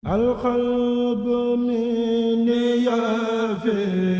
القلب مني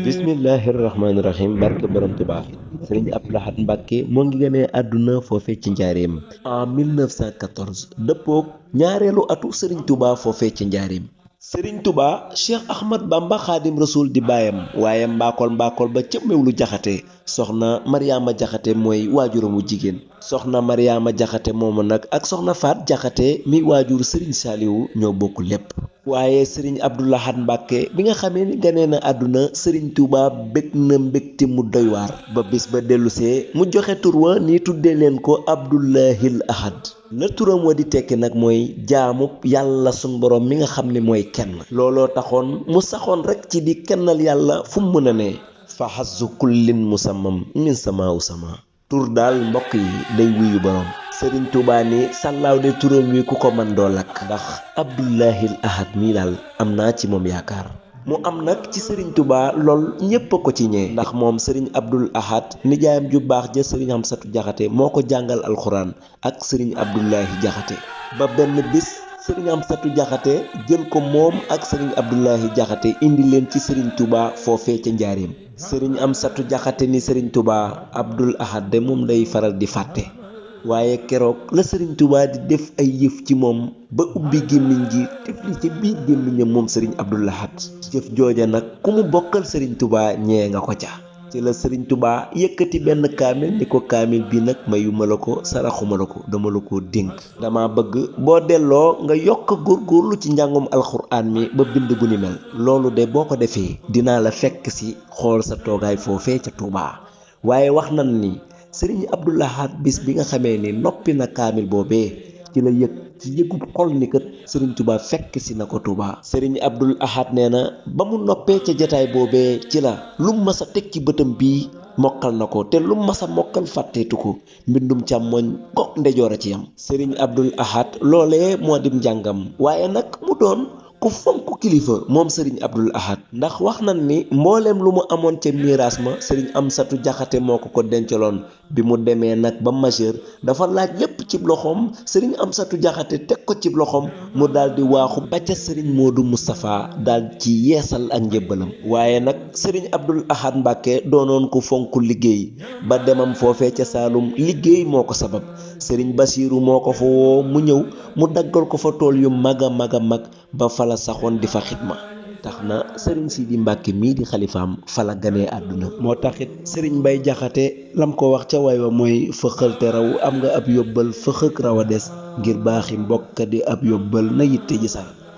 bismillahirrahmanirrahim barke borom Tuubaa sëriñ Abdou Lahad Mbacke moo ngi gënee àdduna foofe ci njaareem en 1914 dëppook ñaareelu atu sëriñ Touba foofe ci njaareem sëriñ Touba Cheikh Ahmad Bamba Xaadim Rasul di baayam waaye mbaakol ba ca Mewlu Jaxate soxna Mariama Jaxate mooy waajuramu jigéen soxna Mariama Jaxate moomu nag ak soxna Faat Jaxate mi waajur sëriñ Saaliwu ñoo bokk lépp waaye sëriñ Abdou Lahad Mbacke bi nga xamee ni ganee na àdduna sëriñ Touba bég na mbégte mu doy waar ba bis ba dellusee mu joxe tur wa ni tuddee leen ko Abdoulahil Ahad la turam wa di tekki nag mooy jaamub yàlla sun borom mi nga xam ne mooy kenn looloo taxoon mu saxoon rekk ci di kennal yàlla fu mu mën a ne fa xasu kullin musammam min sama usama tur daal mbokk yi day wuyu borom sëriñ Touba ni sàllaaw de turam wi ku ko mën doo lakk ndax Abdoulahil Ahad mii daal am naa ci moom yaakaar mu am nag ci sëriñ Touba lool ñépp a ko ci ñee ndax moom sëriñ Abdoul Ahad nijaayam ju baax ja sëriñ Amsatu Jaxate moo ko jàngal alxuraan ak sëriñ Abdoulahi Jaxate ba benn bis sëriñ Amsatu Jaxate jël ko moom ak sëriñ Abdoulahi Jaxate indi leen ci sëriñ Touba foofee ca njaareem sëriñ Amsatu Jaxate ni sëriñ Touba Abdoul Ahad de moom day faral di fàtte waaye keroog la sëriñ Touba di def ay yëf ci moom ba ubbi gémmiñ gi tifli ci biir gémmiñam moom sëriñ Abdou Lahad jëf jooja nag ku mu bokkal sëriñ Touba ñee nga ko ca ci la sëriñ Touba yëkkati benn kaamil ni ko kaamil bi nag mayuma la ko saraxuma la ko dama la ko dénk dama bëgg boo delloo nga yokk góorgóorlu ci njàngum alxuraan mi ba bind bu ni mel loolu de boo ko defee dinaa la fekk si xool sa toogaay foofee ca Touba waaye wax nan ni sëriñ Abdou Lahad bis bi nga xamee ni noppi na kaamil boobee ci la yëg ci yëgub xol ni kat sëriñ Touba fekk si na ko Touba sëriñ Abdou Lahad nee na ba mu noppee ca jataay boobee ci la lu mas a teg ci bëtam bii mokkal na ko te lu mas a mokkal fàtteetu ko mbindum càmmoñ ko ndejoor a ci yam sëriñ Abdou Lahad loolee moo dim njàngam waaye nag mu doon ku fonk kilifa moom sëriñ Abdou Lahad ndax wax nañ ni mbooleem lu mu amoon ca miiraas ma sëriñ Amsatu Jaxate moo ko ko dencaloon bi mu demee nag ba majeur dafa laaj lépp ci loxoom sëriñ Amsatu Jaxate teg ko ci loxoom mu daal di waaxu ba ca sëriñ Modou Moustapha daal ci yeesal ak njébbalam waaye nag sëriñ Abdou Lahad Mbacke doonoon ko fonk liggéey ba demam foofee ca Saalum liggéey moo ko sabab sëriñ Basiiru moo ko fa woo mu ñëw mu daggal ko fa tool yu mag a mag a mag ba fala saxoon di fa xidma tax na sëriñ Sidi Mbàkke mii di xalifaam fala ganee àdduna moo taxit sëriñ Mbay Jaxate lam ko wax ca way wa mooy fëxal te raw am nga ab yóbbal fëxëk raw a des ngir baaxi mbokk di ab yóbbal na yitte ji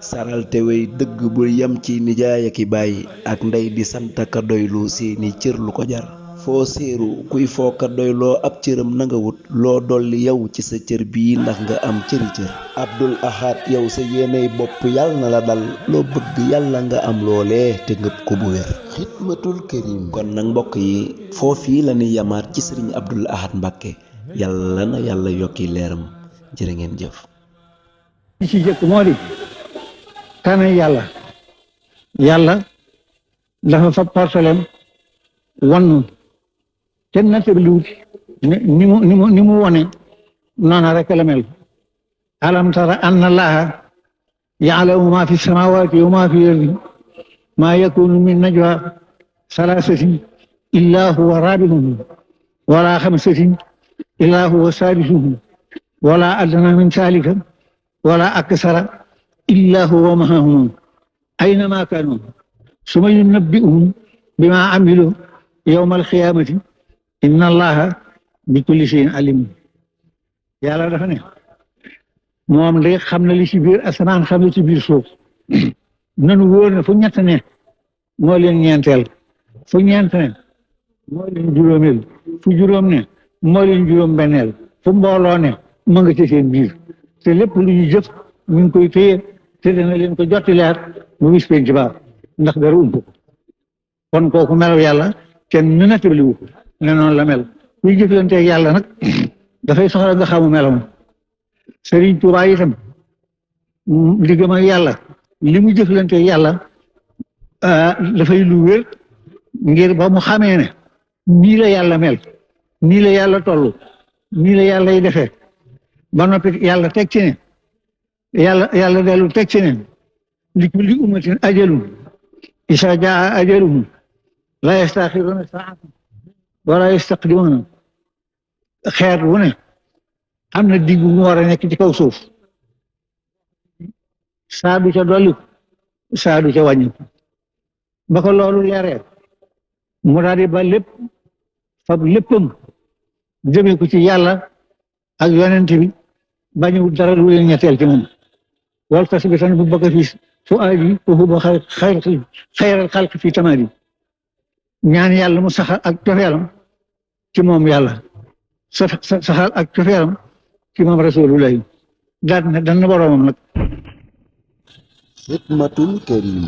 saral te wey dëgg bu yam ci nijaay aki bàyyi ak ndey di santaka doylu seeni cër lu ko jar foo séeru kuy fooka doyloo ab cëram na nga wut loo dolli yow ci sa cër bii ndax nga am cëri cër Abdoul Ahad yow sa yéenay bopp yàlla na la dal loo bëgg yàlla nga am loolee te ngëp ko bu wér xidmatul karim kon nag mbokk yi foofii la ni yamaat ci sëriñ Abdoul Ahad Mbacke yàlla na yàlla yokki leeram jërë ngeen jëf li ci jëkk moo di tane yàlla dafa fab portolem wannu kenn na tëbliwut ni mu wone noona rek la mel alam tara anna allaha ya'lamu ma fi samawati wa ma fi ardi ma yakunu min najwa salasatin illa huwa rabi'uhum wala khamsatin illa huwa sadisuhum wala adna min dhalika wala aksara illa huwa ma'ahum aynama kanu summa yunabbi'uhum bima amilu yawmal xiyaamati inna allaha bi kulli shay'in alim yàlla dafa ne moom de xam na li ci biir asamaan xam na ci biir suuf nanu wóor ne fu ñett ne moo leen ñeenteel fu ñeent ne moo leen juróomeel fu juróom ne moo leen juróom benneel fu mbooloo ne ma nga ci seen biir te lépp lu ñu jëf ñu ngi koy téye te dana leen ko jotti leer bu bis penc ba ndax dara ump ko kon kooku melaw yàlla kenn ñu nettaliwu ko ne noonu la mel kuy jëflanteeg yàlla nag dafay soxla nga xamu melam Sëriñ Tuubaa itam diggam ak yàlla li mu jëflanteeg yàlla dafay lu wér ngir ba mu xamee ne nii la yàlla mel nii la yàlla toll nii la yàlla y defee ba noppi yàlla teg ci ne yàlla dellu teg ci ne li kulli ummatin ajalun isa jaa ajaluhum la yastaxiruna saatan wala yastaqdimuna xeet wu ne am na digg mu war a nekk ci kaw suuf saa du ca dolli saa du ca wàññi ba ko loolu leeree mu daal di ba lépp fab léppam jëmee ko ci yàlla ak yonent bi bañu dara lu leen ñetteel ci moom wal tasbitan bu bëgg fi fu aadi foofu ba xayral xalq fi tamaadi ñaan yàlla mu saxal ak cofeelam ci moom yàlla saxal ak cofeelam ci moom rasulullahi daal na dan na boroomam nag xidmatul karim